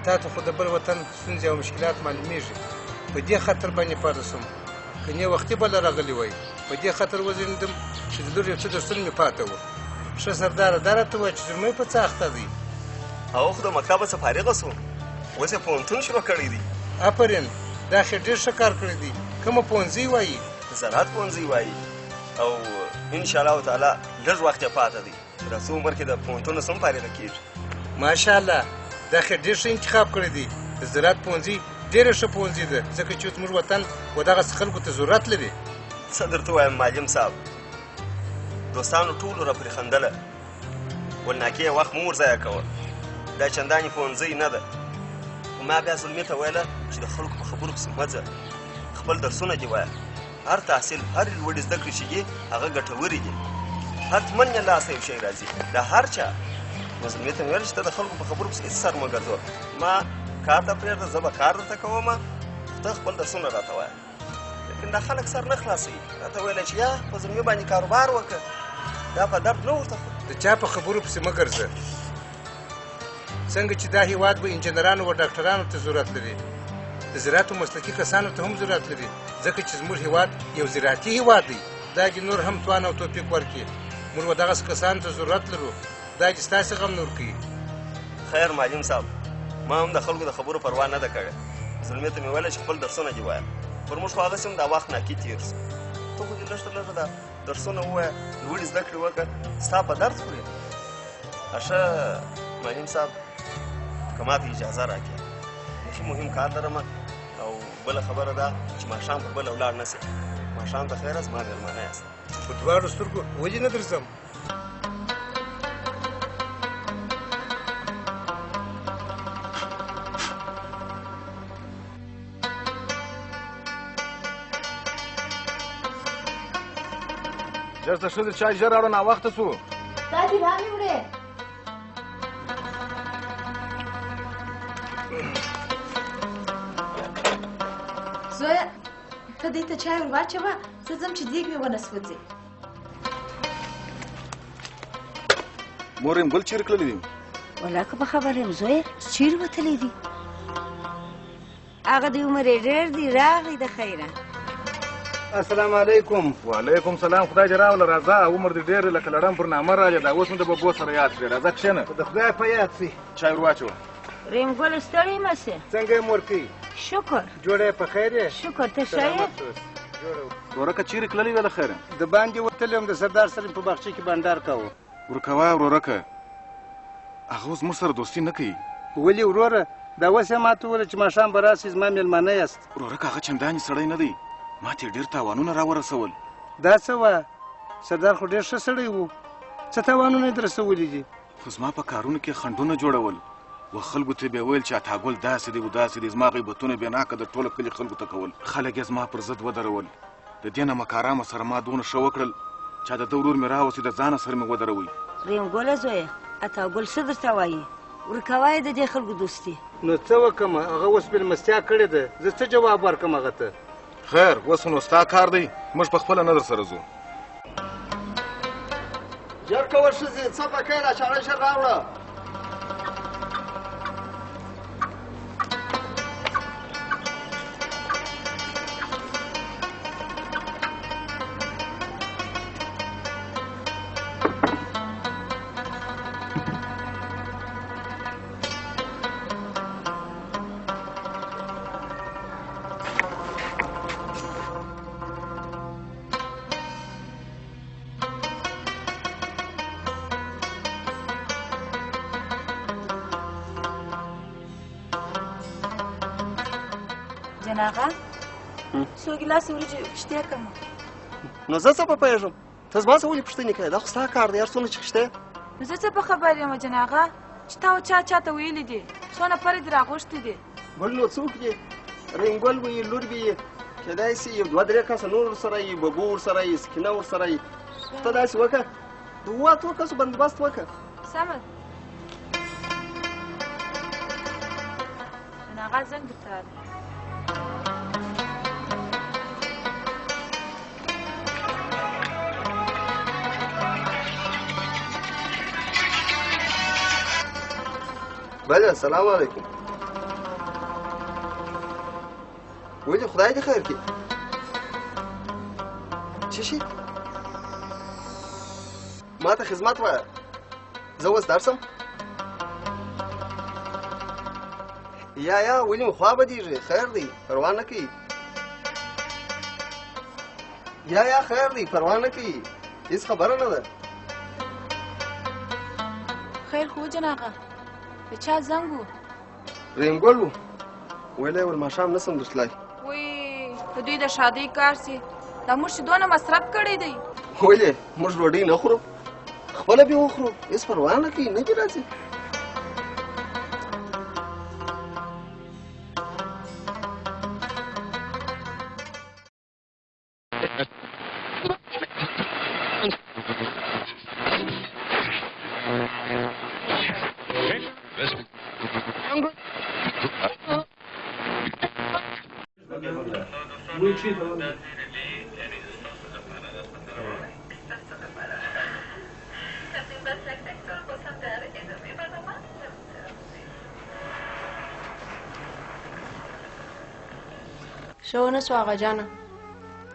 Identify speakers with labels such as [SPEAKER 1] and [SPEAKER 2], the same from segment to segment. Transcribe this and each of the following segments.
[SPEAKER 1] تا ته خو د بل وطن ستونزې او مشکلات معلومیږي. په دې خاطر باندې پاتې شوم، که نه وختي بله راغلي وای. په دې خاطر وځنډېدم چې د لور یو څه درسونه مې پاته وو. ښه سرداره، دا راته ووایه چې زلمی په څه اخته دی؟
[SPEAKER 2] هغه خو د مکتبه څخه فارغه شو، اوس یې پوهنتون شروع کړی دی.
[SPEAKER 1] افرین، دا خو ډېر ښه کار کړی دی. کومه پوهنځی وایي؟
[SPEAKER 2] زراعت پوهنځی وایي، او ان شاء الله تعالی لږ وخت یې پاته دی، تر څو عمر کې د پوهنتون څخه هم فارغه کېږي.
[SPEAKER 1] ماشاءالله، دا خو ډېر ښه انتخاب کړی دی. د زراعت پوهنځی ډېره ښه پوهنځی ده، ځکه چې زموږ وطن و دغسې خلکو ته ضرورت لري.
[SPEAKER 2] څه درته ووایم معلم صاحب، دوستانو ټولو را پرې خندله، ولناکې یې وخت مه ورضایع کوه، دا چندانې پوهنځی نه ده. خو ما بیا زلمي ته ویله چې د خلکو په خبرو پسې مه ځه، خپل درسونه دې وایه. هر تحصیل، هر لوړې زده کړې چې دي هغه ګټورې دي، حتما یې لاسته یو شی راځي د هر چا. نو زلمي ته مې ویل چې ته د خلکو په خبرو پسې هېڅ سر مه ګرځوه، ما کار ته پرېږده، زه به کار درته کوم، خو ته خپل درسونه راته وایه. لیکن دا خلک سر نه خلاصوي، راته ویل چې یا په زلمي باندې کاروبار وکړه، دا په درد نه ورته خوري.
[SPEAKER 1] د چا په خبرو پسې مه ګرځه. څنګه چې دا هیواد به انجنیرانو و ډاکټرانو ته ضرورت لري، د زراعت و مسلکي کسانو ته هم ضرورت لري، ځکه چې زموږ هیواد یو زراعتي هیواد دی. دا دې نور هم توان او توفیق ورکړي. موږ و دغسې کسانو ته ضرورت لرو. دا دې ستاسې غم نور کوي.
[SPEAKER 2] خیر معلم صاحب، ما هم د خلکو د خبرو پروا نه ده کړې. زلمي ته مې ویل چې خپل درسونه دې وایه، پر موږ خو هغسې هم دا وخت ناکي تېر شو. ته خو دې لږ تر لږه دا درسونه ووایه، لوړې زده کړې وکړه، ستا په درد خوري. ښه معلم صاحب، که ما ته اجازه راکړې، بیخي مهم کار لرم، او بله خبره ده چې ماښام پر بله ولاړ نه شې. ماښام ته خیره، زما مېلمانه یاست.
[SPEAKER 1] په دواړو سترګو ولې نه درځم؟
[SPEAKER 3] ژر شه ښځې، چای ژر راوړه، ناوخته شو.
[SPEAKER 4] دا دې رامې وړې. زویه، ته دې ته چای ور واچوه، زه ځم چې دیګ مې ونه سوځي.
[SPEAKER 3] مور یم ګل چېرې تللی دی؟
[SPEAKER 5] ولا که په خبر یم زویه، چېرې وتلی دی؟ هغه د عمر یې ډېر دی، راغی د خیره.
[SPEAKER 1] السلام علیکم.
[SPEAKER 3] وعلیکم سلام، خدای دې راوله. راځه، عمر دې ډېر دی، لکه لړم پر نامه راغلې. دا اوس مې د ببو سره یاد کړې. راځه کښېنه.
[SPEAKER 1] د خدای په یاد سي.
[SPEAKER 3] چای ور واچوه.
[SPEAKER 5] ریم ګله ستړی مه سې.
[SPEAKER 1] څنګه یې مورکۍ؟
[SPEAKER 5] شکر.
[SPEAKER 1] جوړه یې په خیر یې؟
[SPEAKER 5] شکر، ته ښه یې؟
[SPEAKER 3] ورورکه چېرې تللی وې له خیره؟
[SPEAKER 1] د باندې وتلی وم، د سردار سره مې په باغچه کې بنډار کاوه.
[SPEAKER 3] ورکوه ورورکه، هغه اوس موږ سره دوستي نه کوي.
[SPEAKER 1] ولې وروره؟ دا اوس یې ماته وویل چې ماښام به راسئ، زما مېلمانه یاست.
[SPEAKER 3] ورورکه هغه چندانې سړی نه دی، ما ته یې ډېر تاوانونه راورسول.
[SPEAKER 1] دا څه وه؟ سردار خو ډېر ښه سړی و، څه تاوانونه یې درسولي دي؟
[SPEAKER 3] خو زما په کارونو کې خنډونه جوړول و، خلکو ته به یې ویل چې عطاګل داسې دی و داسې دی. زما غیبتونه بې ناکه د ټولو کلي خلکو ته کول، خلک یې زما پر ضد ودرول. د دې نمکارامو سره ما دونه ښه وکړل چې د ده ورور مې راوستی، د ځانه سره مې ودروی.
[SPEAKER 5] ریم ګله زویه، عطاګل څه درته وایي؟ ورکوه یې د دې خلکو دوستي.
[SPEAKER 1] نو څه وکړم؟ هغه اوس مېلمستیا کړې ده، زه څه جواب ورکړم هغه ته؟
[SPEAKER 3] خیر، اوس نو ستا کار دی، موږ په خپله نه در سره ځو.
[SPEAKER 2] ژر کوه ښځې، څه په کوې؟ دا چاړه ژر راوړه.
[SPEAKER 4] جناغه، څو ګیلاسه وریجې کښتې کړم.
[SPEAKER 2] نو زه څه په پوهېږم؟ ته زما څه ولې پوښتنې کوې؟ دا خو ستا کار دی، هر څومره چې کښتې.
[SPEAKER 4] نو زه څه په خبر یم جناغه چې تا و چا چا ته ویلي دي، څو نفره دې راغوښتي دي؟
[SPEAKER 2] بل نو څوک دي؟ رنګول به یې، لور به یې، کېدای سي یو دوه درې کسه نور ورسره یي، ببو ورسره یي، سکینه ورسره یي. خو ته داسې وکړه، د اوو اتو کسو بندوبست وکړه.
[SPEAKER 4] سمه ده. جناغه زنګ درته راغی.
[SPEAKER 2] بله، السلام علیکم. ولې خدای دې خیر کړي. څه شي؟ ما ته خدمت وایه، زه اوس درسم. یا یا ولې مې خوا بدېږي؟ خیر دی، پروا نه کوي. یا یا خیر دی، پروا نه کوي، هېڅ خبره نه ده.
[SPEAKER 4] خیر خو جان اغا، د چا زنګ و؟
[SPEAKER 2] رحیم ګل و، ویل یې ول ماښام نه سم درتلای.
[SPEAKER 4] وی د دوی د ښادۍ کار سي، دا موږ چې دونه مصرف کړی دی.
[SPEAKER 2] ولې موږ ډوډۍ نه خورو؟ خپله بې وخورو، هېڅ پروا نه کوي، نه دي راځي.
[SPEAKER 6] ښه ونه سوه اغا جانه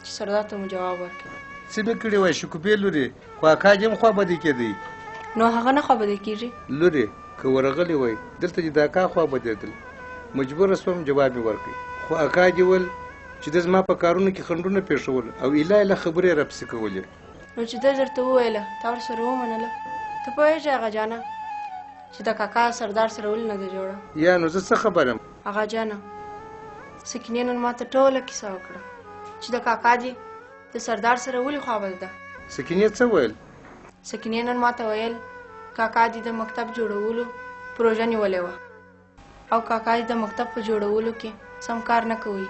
[SPEAKER 6] چې سردار ته مو جواب ورکړ.
[SPEAKER 1] څه مې کړي وای شکوفې لورې، خو اکا دې هم خوابدی کېدی.
[SPEAKER 6] نو هغه نه خوابدی کېږي؟
[SPEAKER 1] لورې که ورغلې وای دلته دې د اکا خوا بدېدل، مجبوره سوم جواب مې ورکړ. خو اکا دې ویل چې ده زما په کارونو کې خنډونه پېښول او ایله ایله خبرې یې راپسې کولې.
[SPEAKER 6] نو چې ده درته وویله تا ورسره ومنله؟ ته پوهېږې اغا جانه چې د کاکا سردار سره ولې نه ده جوړه؟
[SPEAKER 1] یا نو زه څه خبر یم؟
[SPEAKER 6] اغا جانه سکینې نن ما ته ټوله کیسه وکړه چې د کاکا دې د سردار سره ولې خوا بده ده.
[SPEAKER 1] سکینې څه ویل؟
[SPEAKER 6] سکینې نن ما ته ویل کاکا دې د مکتب جوړولو پروژه نیولې وه او کاکا دې د مکتب په جوړولو کې سم کار نه کوي.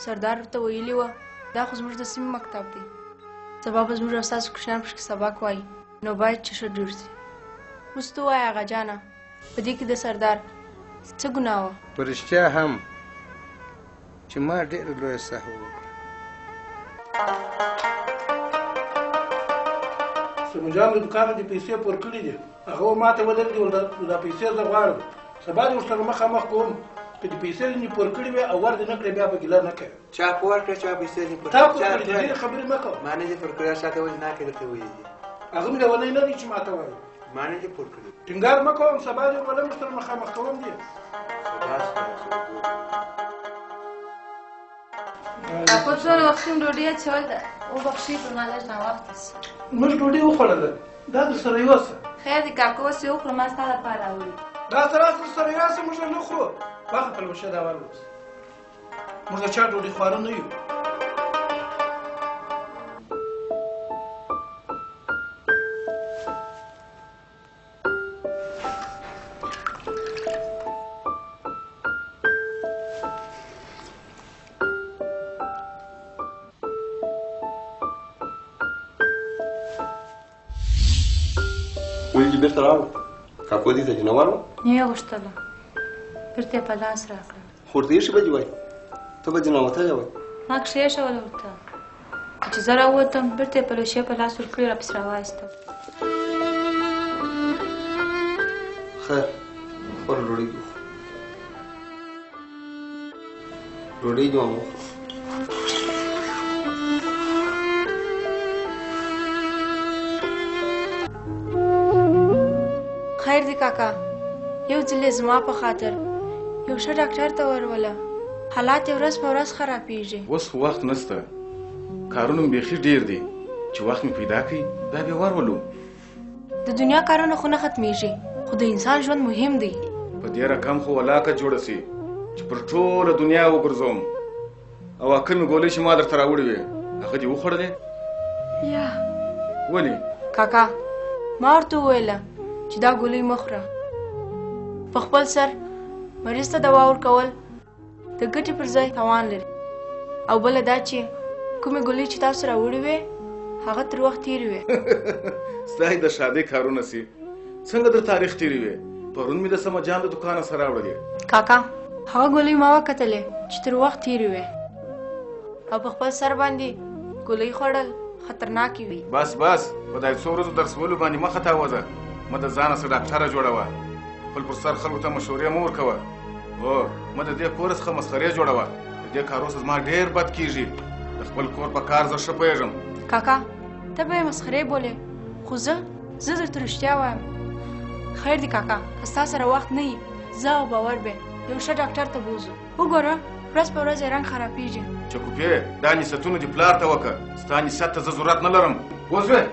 [SPEAKER 6] سردار ورته ویلي وه دا خو زموږ د سیمې مکتب دی، سبا به زموږ او ستاسو کوچنیان پکې سبق وایي، نو باید چې ښه جوړ سي. اوس ته ووایه اغا جانه په دې کې د سردار څه ګناه وه؟
[SPEAKER 1] په رښتیا هم چې ما ډېره لویه سهوه وکړه.
[SPEAKER 7] سمجان له دوکانه دې پیسې پور کړي دي، هغه ما ته ودرېدې ول دا پیسې زه غواړم، سبا دې ورسره مخامخ کوم، که دې پیسې دې پور کړې وې او ور دې نه کړې بیا به ګیله نه کوې.
[SPEAKER 8] چا پور کړې؟ چا پیسې دې پور
[SPEAKER 7] تا پور کړې دي؟ ډېرې خبرې مه کوه.
[SPEAKER 8] ما نه دي پور کړې، چا ته ولې نه کړې درته ویلي دي؟
[SPEAKER 7] هغه مې لېونی نه دی چې ما ته وایي.
[SPEAKER 8] ما نه دي پور کړې.
[SPEAKER 7] ټینګار مه کوم، سبا دې ورولم ورسره مخامخ کوم دې.
[SPEAKER 4] کاکو څومره وختي مو ډوډۍ اچولې ده، وبخښئ پر ما لږ ناوخته سو.
[SPEAKER 7] موږ ډوډۍ وخوړله، دا در سره یوسه.
[SPEAKER 4] خیر دی کاکو، اوس یې وخوره، ما ستا لپاره راوړي.
[SPEAKER 7] راسه راسه در سره یوسه، موږ یې نه خورو. واخله پلوشه دا ور اوسه، موږ د چا ډوډۍ خواره نه یو.
[SPEAKER 2] ولې دې بېرته راوړه؟ کاکو دې ته دې نه وروړه؟
[SPEAKER 4] نه یې غوښتله، بېرته یې په لاس راکړه.
[SPEAKER 2] خو ورته ایښي به دې وای، ته به دې ننوتلې وای.
[SPEAKER 4] ما کښېښوله ورته، چې زه راووتم بېرته یې پلوشې په لاس ورکړې راپسې راوایستم.
[SPEAKER 2] خیر، خپله ډوډۍ دې وخوره. ډوډۍ دې هم وخوره.
[SPEAKER 6] خیر دی کاکا، یو ځل یې زما په خاطر یو ښه ډاکټر ته وروله، حالات یې ورځ په ورځ خرابېږي.
[SPEAKER 3] اوس خو وخت نشته، کارونه مې بیخي ډېر دي، چې وخت مې پیدا کړي بیا به یې ورولو.
[SPEAKER 6] د دنیا کارونه خو نه ختمېږي، خو د انسان ژوند مهم دی.
[SPEAKER 3] په دې رقم خو ولاکه جوړه سي چې پر ټوله دنیا وګرځوم. او کومې ګولۍ چې ما درته راوړې وې هغه دې وخوړلې؟
[SPEAKER 6] یا.
[SPEAKER 3] ولې؟
[SPEAKER 6] کاکا ما ورته وویله چې دا ګولۍ مه خوره، په خپل سر مریض ته دوا ورکول د ګټې پر ځای تاوان لري، او بله دا چې کومې ګولۍ چې تاسو راوړې وې هغه تر وخت تېرې وې.
[SPEAKER 3] ستا یې د ښادۍ کارونه سي، څنګه در تاریخ تېرې وې؟ پرون مې د سمجان له دوکانه سره راوړلې.
[SPEAKER 6] کاکا هغه ګولۍ ما وکتلې چې تر وخت تېرې وې، او په خپل سر باندې ګولۍ خوړل خطرناکې وي.
[SPEAKER 3] بس بس، په دا څو ورځو درس ویلو باندې مه خطا وځه، مه د ځانه څه ډاکټره جوړوه، خپل پر سر خلکو ته مشورې مه ورکوه، او مه د دې کور څخه مسخرې جوړوه. د دې کارو څخه زما ډېر بد کېږي. د خپل کور په کار زه ښه پوهېږم.
[SPEAKER 6] کاکا ته به یې مسخرې بولې، خو زه درته رښتیا وایم. خیر دی کاکا، که ستا سره وخت نه وي، زه او باور به یو ښه ډاکټر ته بوځو. وګوره ورځ په ورځ یې رنګ خرابېږي.
[SPEAKER 3] چکوپې، دا نصیحتونه دې پلار ته وکړه، ستا نصیحت ته زه ضرورت نه لرم، پوه شوې؟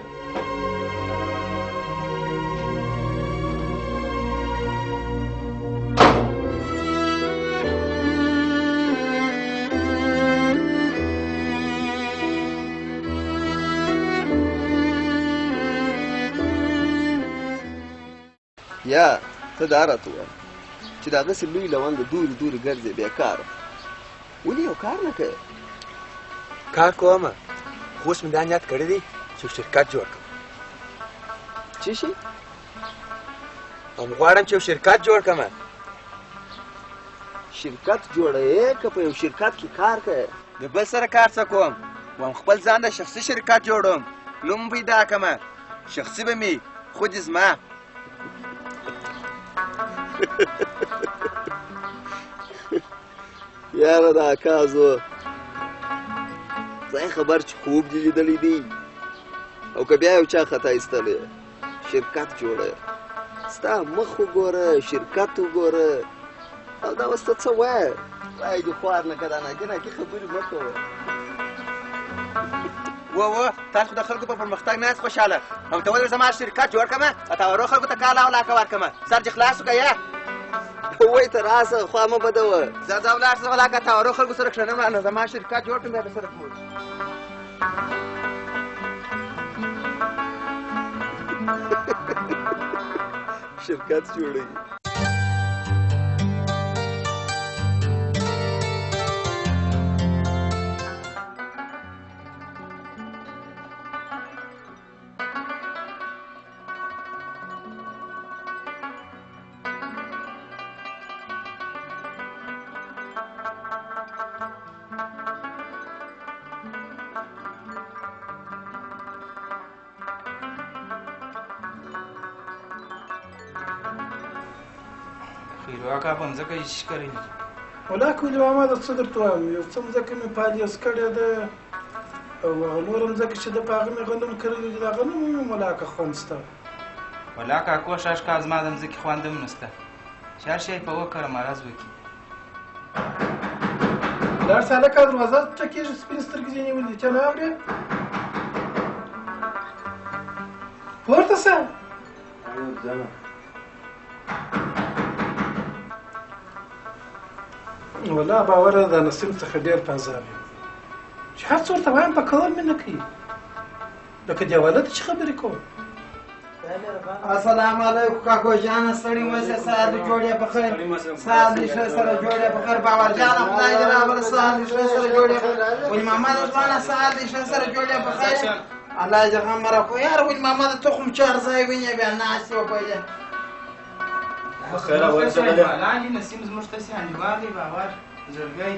[SPEAKER 2] یا ته دا راته ووایه چې د هغسې لوی لونګ دورې دورې ګرځې بېکاره، ولې یو کار نه کوې؟
[SPEAKER 8] کار کوم، خو اوس مې دا نیت کړی دی چې یو شرکت جوړ کړم.
[SPEAKER 2] څه شي؟
[SPEAKER 8] هم غواړم چې یو شرکت جوړ کړم.
[SPEAKER 2] شرکت جوړوې که په یو شرکت کې کار کوې؟
[SPEAKER 8] د بل سره کار څه کوم، وم خپل ځان د شخصي شرکت جوړوم، نوم پیدا کړم، شخصي به مې خو دې زما.
[SPEAKER 2] یاره د اکا زوی، ځای خبر چې خوب دې لیدلی دی او که بیا یو چا خطا ایستلی، شرکت جوړوې. ستا مخ وګوره، شرکت وګوره، او دا اوس ته څه وایې؟ وایې دې خوار نه که دا ناکې ناکې خبرې مه کوه.
[SPEAKER 8] وه تاسو خو د خلکو په پرمختګ نه یاست خوشحاله، او ته ولې زما شرکت جوړ کړم او تا ورو خلکو ته کاله او لاکه ورکړم، سر دې خلاص کړه. یا
[SPEAKER 2] وای ته راسه، خوا مه بدوه.
[SPEAKER 8] ځه ځه ولاړ شه ولاکه، تا ورو خلکو سره کښېنم رانه، زما شرکت جوړ کړم بیا به سره ګورو.
[SPEAKER 2] شرکت جوړوي.
[SPEAKER 9] خیرو اکا په مځکه یې څه کرلي دي؟
[SPEAKER 7] ولا کولي ماما زه څه درته وایم، یو څه مځکه مې پالیز کړې ده او هغه نوره مځکه چې ده په هغه مې غنم کرلي دي، دا غنم مې ولاکه خوند شته.
[SPEAKER 9] ولا کاکو سږ کال زما د مځکې خوند هم نشته، چې هر شی په وکرم مرض وکړي.
[SPEAKER 7] لاړ شه هلکه، دروازه ټکېږي، سپینې سترګې دې نیولې دي، چا نه اورې؟ پورته شه. ولا باوره د نسیم څخه ډېر په عذاب یم، چې هر څه ورته وایم په کول مې نه کوي، لکه دیواله ته چې خبرې کوم.
[SPEAKER 10] السلام علیکم کاکو جانه، ستړي مه شې، سهار دې جوړ یې په خیر، سهار دې ښه سره جوړ یې په خیر. باور جانه خدای دې راوله، سهار دې ښه سره جوړ یې. ولي ماما د ځوانه سهار دې ښه سره جوړ یې په خیر، الله دې غم مه راکړو. یاره ولي ماما د تخم چار ځای وینې بیا ناست یې وپیلې.
[SPEAKER 9] لاندې نسیم زموږ تاسې انډیوال دی، باور زړګی.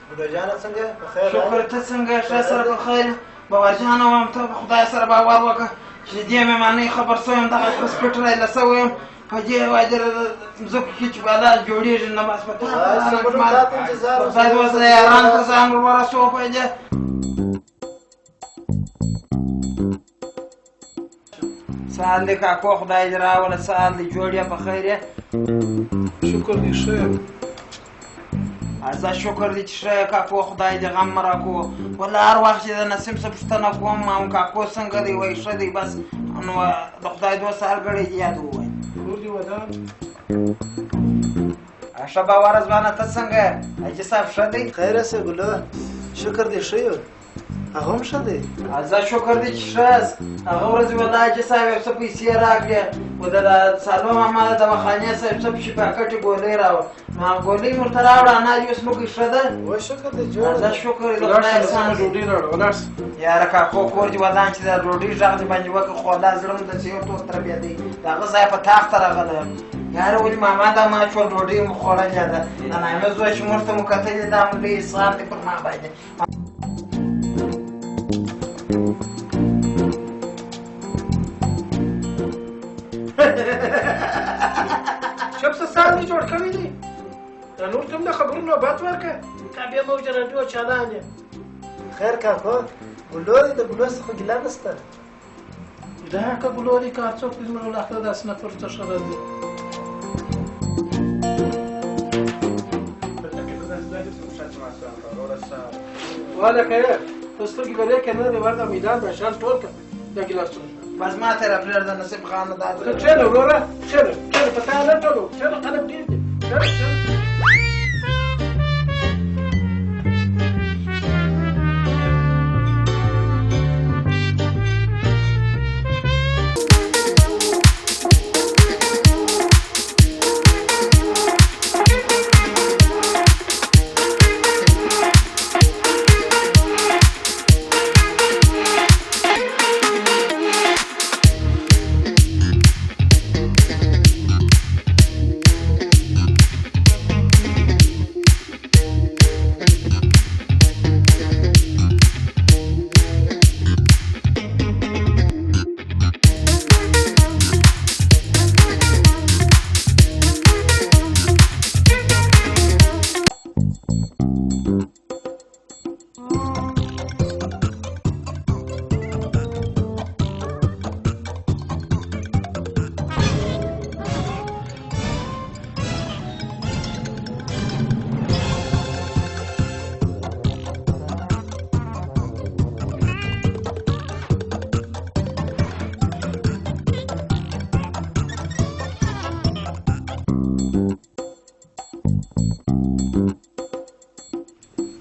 [SPEAKER 8] بوډا جانه څنګه په خیر؟
[SPEAKER 10] شکر، ته څنګه ښه سره په خیر؟ باور جانه وایم ته په خدای سره باور وکړه چې دې مېلمانه خبر سوی یم، دغه هسپټل ایله سوی یم، په دې وایي مځکو کې چې بالا جوړېږي نه بس په تا خدای دې وسره یاران ته ځان ور ورسوه په دې. سهار دې کاکو خدای دې راوله، سهار دې جوړ یې په خیر یې؟
[SPEAKER 7] شکر دې ښه یم.
[SPEAKER 10] ازه شکر دې چې ښه یې کاکو، خدای دې غم مه راکوه. والله هر وخت چې د نسیم څه پوښتنه کوم، ما کاکو څنګه دی، وایي ښه دی، بس نو د خدای دوست هر ګړی دې یاد ووایي.
[SPEAKER 7] کور دې ودان.
[SPEAKER 10] ښه باوره ځوانه، ته څنګه یې؟ حاجي صاحب ښه دی؟
[SPEAKER 8] خیر اوسې ګلو، شکر دې ښه یو. هغه هم ښه دی.
[SPEAKER 10] ازه شکر دی چې ښه یاست. هغه ورځ والله حاجي صاحب یو څه پیسې راکړې، خو د سالو ماما د دواخانې صاحب څه پشي پاکټې ګولۍ راوړه، نو هغه ګولۍ مې ورته راوړه، انا دې اوس موږ ښه ده؟
[SPEAKER 8] وه شکر دی جوړ.
[SPEAKER 10] ازه شکر دی د خدای احسان دی.
[SPEAKER 7] ډوډۍ راوړه، ولاړ شه.
[SPEAKER 10] یاره کاکو کور دې ودان چې دا ډوډۍ غږ دې باندې وکړ، خو الله زړه مې داسې یو تور تربېدی، د هغه ځای په تاخ ته راغلی یم. یاره ولې ماما دا ما چول ډوډۍ مو خوړلې ده، د نایمه زوی چې موږ ته مو کتلې دا مو لوی احسان دی پر ما باندې.
[SPEAKER 7] چپ څه سال دې جوړ کړی دی؟ دا نور ته هم د خبرو نوبت ورکړه.
[SPEAKER 11] تا بیا موج راډیو چالان یې. خیر کاکو، ګلو دی، د ګلو څخه ګیله نشته.
[SPEAKER 7] دا که ګلو دی که هر څوک دی، زموږ له اخته داسې نفر څخه راځي. والکه یې ته سترګې لرې که نه، د ورته میدان به شان ټول کړه دا ګیلاسونه.
[SPEAKER 10] بس ما ته راپرېږده نصیب خانه دا
[SPEAKER 7] ته کښېنه وروره، کښېنه کښېنه، په تا نه ټولو، کښېنه، خلک ډېر دي، کښېنه کښېنه.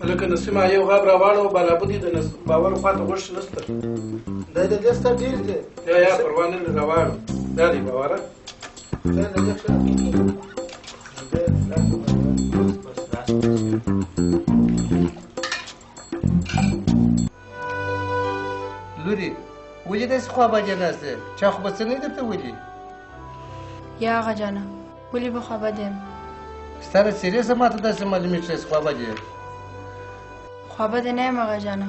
[SPEAKER 7] هلکه نسیمه، یو غاب راواړوه، بالابودي د باور خواته غوښې نشته.
[SPEAKER 11] دی د دې ستا ډېر دی.
[SPEAKER 7] یا یا پروا نه لري، راواړوه. دا دی باوره.
[SPEAKER 1] لورې، ولې داسې خوابدې ناست یې؟ چا خو به څه نه درته ویلي؟
[SPEAKER 6] یا اغا جانه، ولې به خوابدی یم؟
[SPEAKER 1] ستا له څېرې څخه ماته داسې معلومېږي چې داسې خوابدې یې.
[SPEAKER 6] خوابدی نه یم اغا جانه،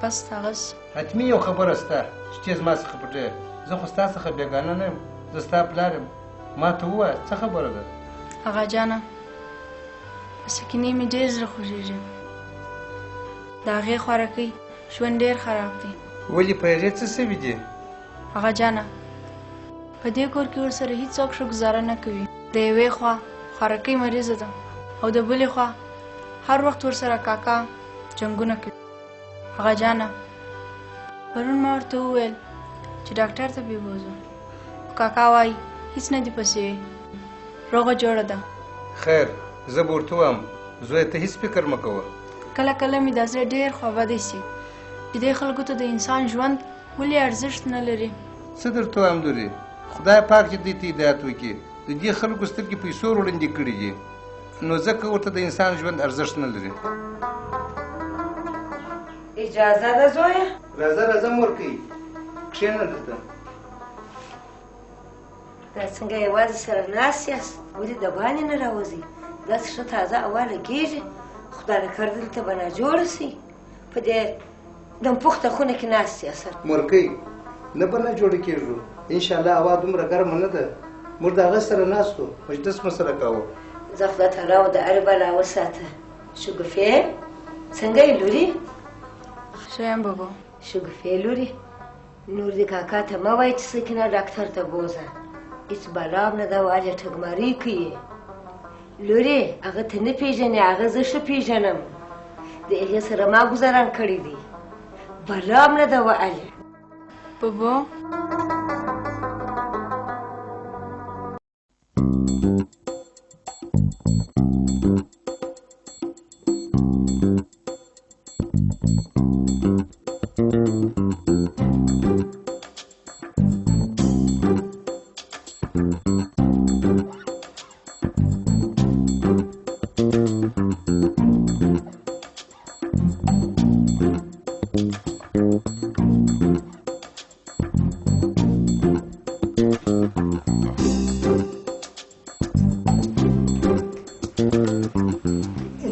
[SPEAKER 6] بس هغسې.
[SPEAKER 1] حتمي یو خبره شته چې ته زما څخه پټې. زه خو ستا څخه بېګانه نه یم، زه ستا پلار یم. ما ته ووایه څه خبره ده؟
[SPEAKER 6] اغا جانه، په سکینې مې ډېر زړه خوږېږي. د هغې خوارکۍ ژوند ډېر خراب دی.
[SPEAKER 1] ولې په هغې څه شوي دي؟
[SPEAKER 6] اغا جانه، په دې کور کې ورسره هیڅوک ښه ګزاره نه کوي. د یوې خوا خوارکۍ مریضه ده او د بلې خوا هر وخت ورسره کاکا جنګونه کوي. اغا جانه، پرون ما ورته وویل چې ډاکټر ته بې بوځو، خو کاکا وایي هیڅ نه دي پسې وي، روغه جوړه ده.
[SPEAKER 1] خیر، زه به ورته ووایم، زویه ته هیڅ فکر مه کوه.
[SPEAKER 6] کله کله مې دا زړه ډېر خوابدی شي چې دې خلکو ته د انسان ژوند ولې ارزښت نه لري.
[SPEAKER 1] څه درته ووایم لورې، خدای پاک چې دوی ته هدایت وکړي. د دې خلکو سترګې پیسو وړاندې کړي دي، نو ځکه ورته د انسان ژوند ارزښت نه لري.
[SPEAKER 5] اجازه ده زویه؟
[SPEAKER 1] راځه راځه مورکۍ، کښېنه دلته.
[SPEAKER 5] دا څنګه یوازې سره ناست یاست؟ ولې د باندې نه راوځئ؟ داسې ښه تازه هوا لګېږي، خدای نه کړ دلته به ناجوړه شئ. په دې دمپخته خونه کې ناست یاست.
[SPEAKER 1] مورکۍ، نه به نه جوړه کېږو، انشاءالله هوا دومره ګرمه نه ده. موږ د هغه سره ناست وو، مجلس مو سره کاوه.
[SPEAKER 5] زه خدای تعالی و د هرې بلا وساته. شګوفې، څنګه یې لورې؟
[SPEAKER 6] ښه یم بابا.
[SPEAKER 5] شګوفې لورې، نور دې کاکا ته مه وایه چې سکینه ډاکټر ته بوځه، هېڅ بلا هم نه ده، والې ټګمارۍ کوي. لورې، هغه ته نه پېژنې، هغه زه ښه پېژنم، د هغې سره ما ګزاران کړی دی، بلا هم نه ده وهلې.
[SPEAKER 6] بابا،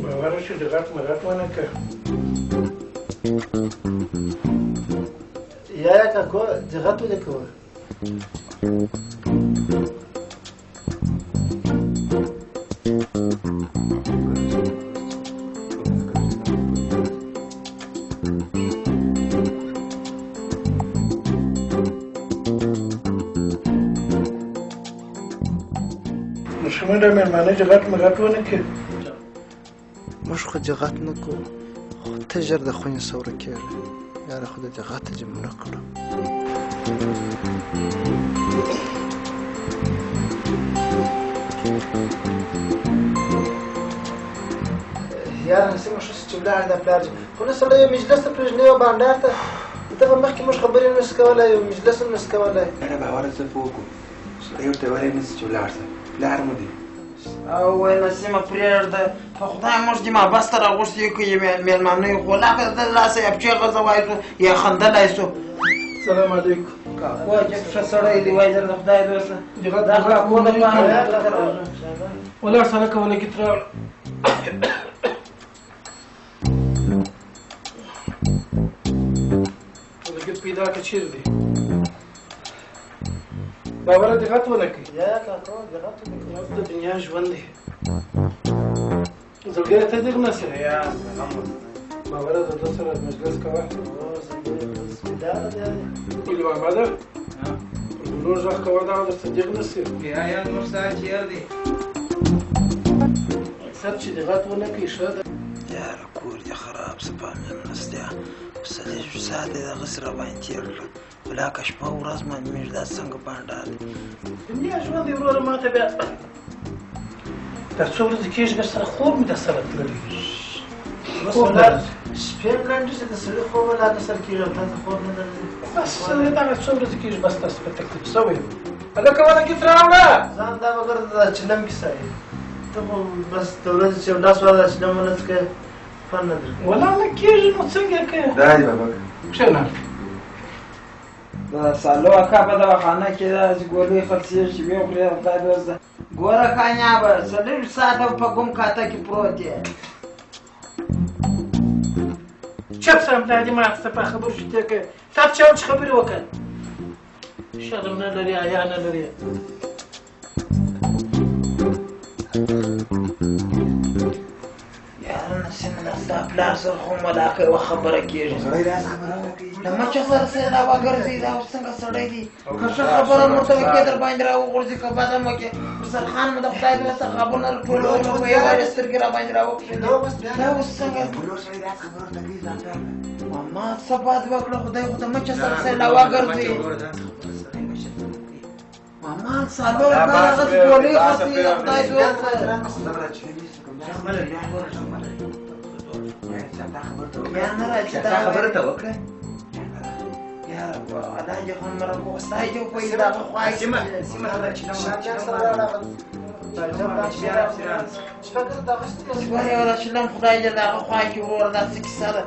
[SPEAKER 7] باور شو د غټ مرټ ونه که.
[SPEAKER 11] یا یا کاکو، د غټ ولې کوه؟
[SPEAKER 7] نو ښه مېلمانه چې غټ مې غټ ونه کړي.
[SPEAKER 11] موږ خو جغت نه کوو، خو ته ژر د خونې څخه ورکېږې. یاره خو د جغته دې مړه کړو. یاره نسیمه ښه شو چې ولاړ دا پلار جي، خو نه سړی یو مجلس ته پرېږدي یو بانډار ته. دغه مخکې موږ خبرې نه شو کولی، یو مجلس هم نه شو کولی.
[SPEAKER 9] یاره باوره څه پوه کړو، سړی ورته ویلی نه شي چې ولاړ شه، پلار مو دی.
[SPEAKER 10] او وای نسیمه پرېږده، په خدای موږ دې محبس ته راغوښتي یو که یې مېلمانه یو، خو لا که د لاسه یا پښې غځوای سو یا خندلی سو.
[SPEAKER 7] سلام علیکم.
[SPEAKER 10] کاکو عجب ښه سړی دی، وای زه د خدای دوسته. دا کاکو دپاره
[SPEAKER 7] ولاړ سره کولی کې ترې راوړه. ولګېد پیدا که چېرې دی؟ باوره دې غټ ونه کړي.
[SPEAKER 11] یا کاکو دې غټ ونه کړي.
[SPEAKER 7] د دنیا ژوند دی. زړګیه ته دې نه سې.
[SPEAKER 9] یا
[SPEAKER 7] باوره د ده سره مجلس کوه.
[SPEAKER 11] بیداره دی.
[SPEAKER 7] ګل محمده پر ګلو غږ کوه، دغه درته دېغ نه سي.
[SPEAKER 9] یا یا نور ساعت چېرې دی؟
[SPEAKER 7] اکثر چې دې غټ ونه کړي ښه ده.
[SPEAKER 10] یاره کور دې خراب څه پامیر نشته، په 24 ساعته یې دغسې راباندې تېر کړه، ولاکه شپه ورځ معلومېږي دا څنګه بانډار دی.
[SPEAKER 7] دنیا ژوند دی وروره، ما ته بیا دا څو ورځې کېږي در سره خوب مې در سره تللی. خوب نه راځي.
[SPEAKER 11] شپې هم لنډې شي، د سړي خوب ولاکه سر کېږي او تا ته خوب نه درځي.
[SPEAKER 7] بس دغه څو ورځې کېږي، بس تاسو په تکلیف شوی یم. هلکه ولګېد راوړه.
[SPEAKER 11] ځان دا وګرځه دا چلم کیسه یې، ته خو بس د ورځې چې یو لاس وهله دا چلم ونه څکې خوند نه درکوي.
[SPEAKER 7] ولا نه کېږي نو څنګه کوې؟
[SPEAKER 9] دا دی بابا.
[SPEAKER 7] کښېنه.
[SPEAKER 10] د سالو اکا په دواخانه کې داسې ګولۍ خرڅېږي چې ویې خورې خدای دوسته. ګوره کانیابه 24 ساعته په ګم کاته کې پروت یې.
[SPEAKER 7] چپ سم دا دې ما څه په خبرو شو تېر کوې، تا په چا چې خبرې وکړه. شرم نه لري، حیا نه لري.
[SPEAKER 10] یاره نسیمه دا ستا پلار سره خو ملاقه یوه خبره کېږي.
[SPEAKER 9] سړی داسې خبره نه کوي.
[SPEAKER 10] له مچه سره سیدا وګرځي، دا اوس څنګه سړی دی؟ که ښه خبره مو ورته وکړې در باندې راوغورځي، که بده مو وکړې سرخان مو د خدای دوسته غابونه ټولول نو په یوه سترګې راباندې راوکښلې. دا اوس څنګه؟ ما څه بد وکړه؟ خدای خو د مچه سره سیلا وګرځي. ماما څلور کاله هغسې ګولۍ خرڅوي د خدای دوسته. بیا نه راځي
[SPEAKER 8] دا خبره ته وکړه.
[SPEAKER 10] یاره الله دې خو مرکو ستا دې په دغه خوا کې
[SPEAKER 9] سیمه سیمه
[SPEAKER 10] ګوره یو دا چلم خدای دې دغه خوا کې وروره دا څه کیسه ده؟